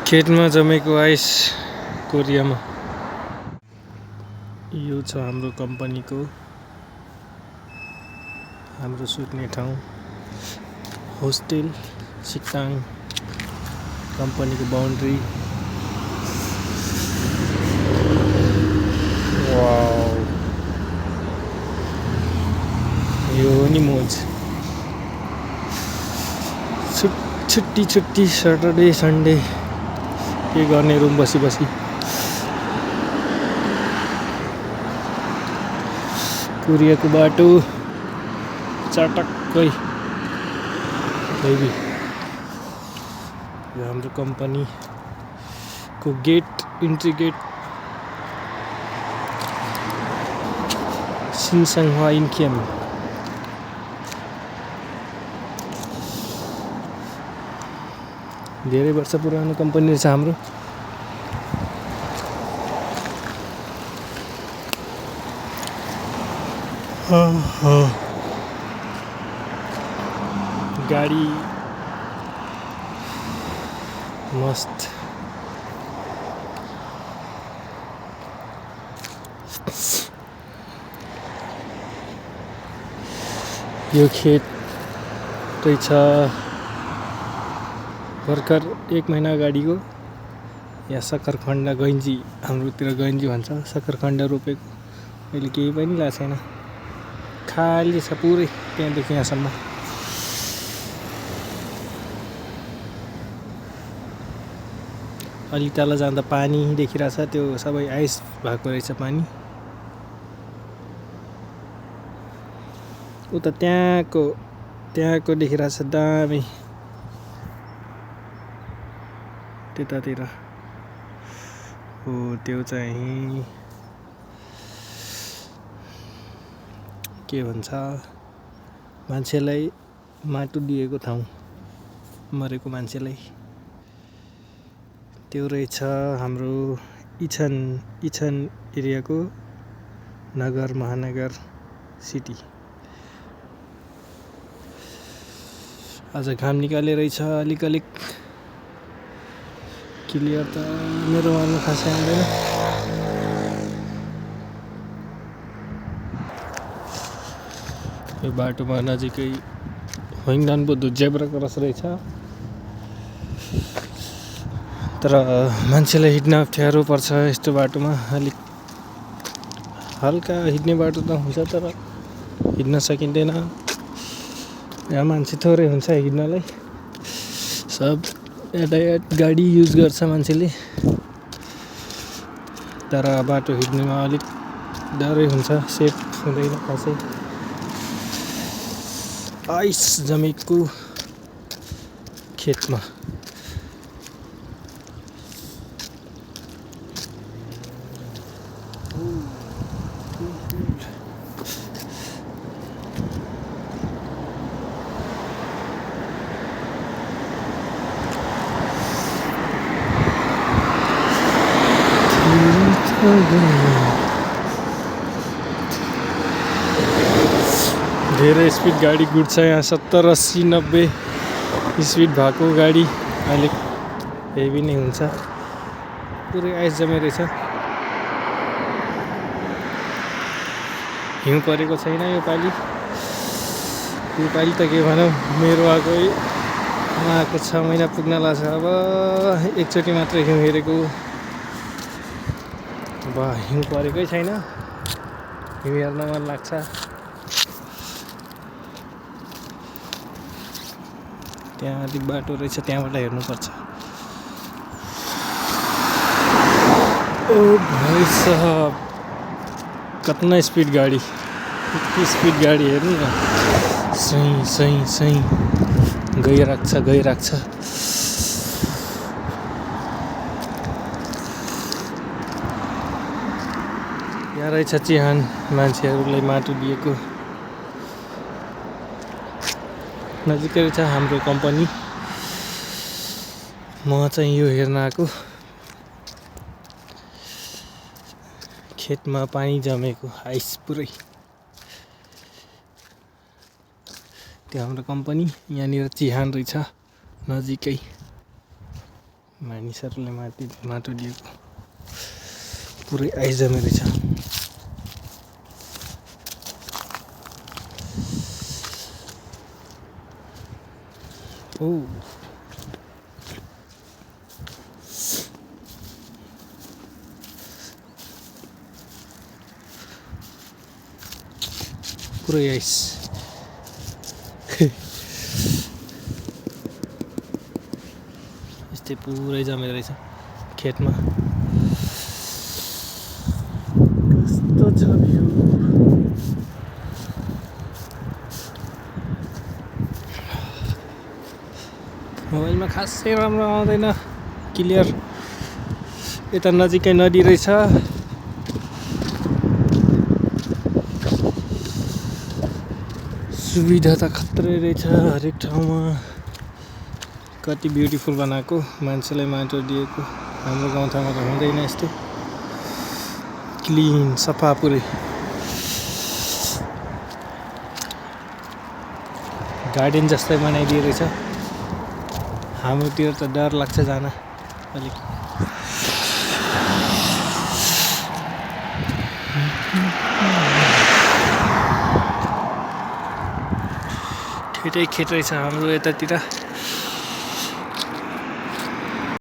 खेतमा जमेको आइस कोरियामा। यो छ हाम्रो कम्पनीको हाम्रो सुत्ने ठाउँ, होस्टेल सिक्ताङ कम्पनीको बाउन्ड्री। वाउ, यो हो नि मोज। छुट्टी सटरडे सन्डे के गर्ने रुम बसी कोरियाको बाटो चटक्कै हेभी। यो हाम्रो कम्पनीको गेट, इन्ट्री गेट सिनसाङ्घवा इन्कियम। धेरै वर्ष पुरानो कम्पनी रहेछ हाम्रो। गाडी मस्त। यो खेत रहेछ भर्खर 1 महिना अगाडिको। यहाँ सक्खरखण्ड गैन्जी, हाम्रोतिर गैन्जी भन्छ, सक्खरखण्ड रोपेको। अहिले केही पनि लागेको छैन, खाली छ पुरै त्यहाँदेखि यहाँसम्म। अलि तल जाँदा पानी देखिरहेछ, त्यो सबै आइस भएको रहेछ पानी। उता त्यहाँको देखिरहेछ दामी, त्यतातिर हो त्यो चाहिँ के भन्छ, मान्छेलाई माटो दिएको ठाउँ, मरेको मान्छेलाई। त्यो रहेछ हाम्रो इछन एरियाको नगर महानगर सिटी। आज घाम निकाले रहेछ अलिक क्लियर त मेरो मान्नु खासै आउँदैन। यो बाटोमा नजिकै होइङडानबोधु जेब्रा क्रस रहेछ, तर मान्छेलाई हिँड्न अप्ठ्यारो पर्छ यस्तो बाटोमा। अलिक हल्का हिँड्ने बाटो त हुन्छ तर हिँड्न सकिँदैन। यहाँ मान्छे थोरै हुन्छ हिँड्नलाई, सब यातायात गाडी युज गर्छ मान्छेले, तर बाटो हिँड्नेमा अलिक डरै हुन्छ, सेफ हुँदैन खासै। आइस जमेको खेतमा धेरै स्पिड गाडी कुद्छ यहाँ। 70, 80, 90 स्पिड भएको गाडी अलिक हेभी नै हुन्छ। पुरै आइस जमे रहेछ। हिउँ परेको छैन योपालि त के भनौँ, मेरो आएको 6 महिना पुग्न लाग्छ। अब एकचोटि मात्रै हिउँ हेरेको, अब हिउँ परेकै छैन। हिउँ हेर्न मन लाग्छ। त्यहाँ अलिक बाटो रहेछ, त्यहाँबाट हेर्नुपर्छ। ओ भाइ साहब, कतना स्पिड गाडी, यति स्पिड गाडी हेर्नु न, सही गइरहेको छ। यहाँ रहेछ चिहान, मान्छेहरूलाई माटो दिएको। नजिकै रहेछ हाम्रो कम्पनी। म चाहिँ यो हेर्न आएको। खेतमा पानी जमेको आइस पुरै। त्यो हाम्रो कम्पनी। यहाँनिर चिहान रहेछ नजिकै। मानिसहरूले माटो दिएको पुरै आइजमे रहेछ। ओ पुरै आइस। यस्तै पुरै जमेको रहेछ खेतमा। कस्तो छ भ्यू। मोबाइलमा खासै राम्रो आउँदैन क्लियर। यता नजिकै नदी रहेछ। सुविधा त खत्रै रहेछ हरेक ठाउँमा। कति ब्युटिफुल बनाएको, मान्छेलाई माटो दिएको। हाम्रो गाउँठाउँमा त हुँदैन यस्तो क्लिन सफा पुरै। गार्डन जस्तै बनाइदिएको रहेछ। हाम्रोतिर त डर लाग्छ जान अलिक। खेतै खेत रहेछ हाम्रो यतातिर।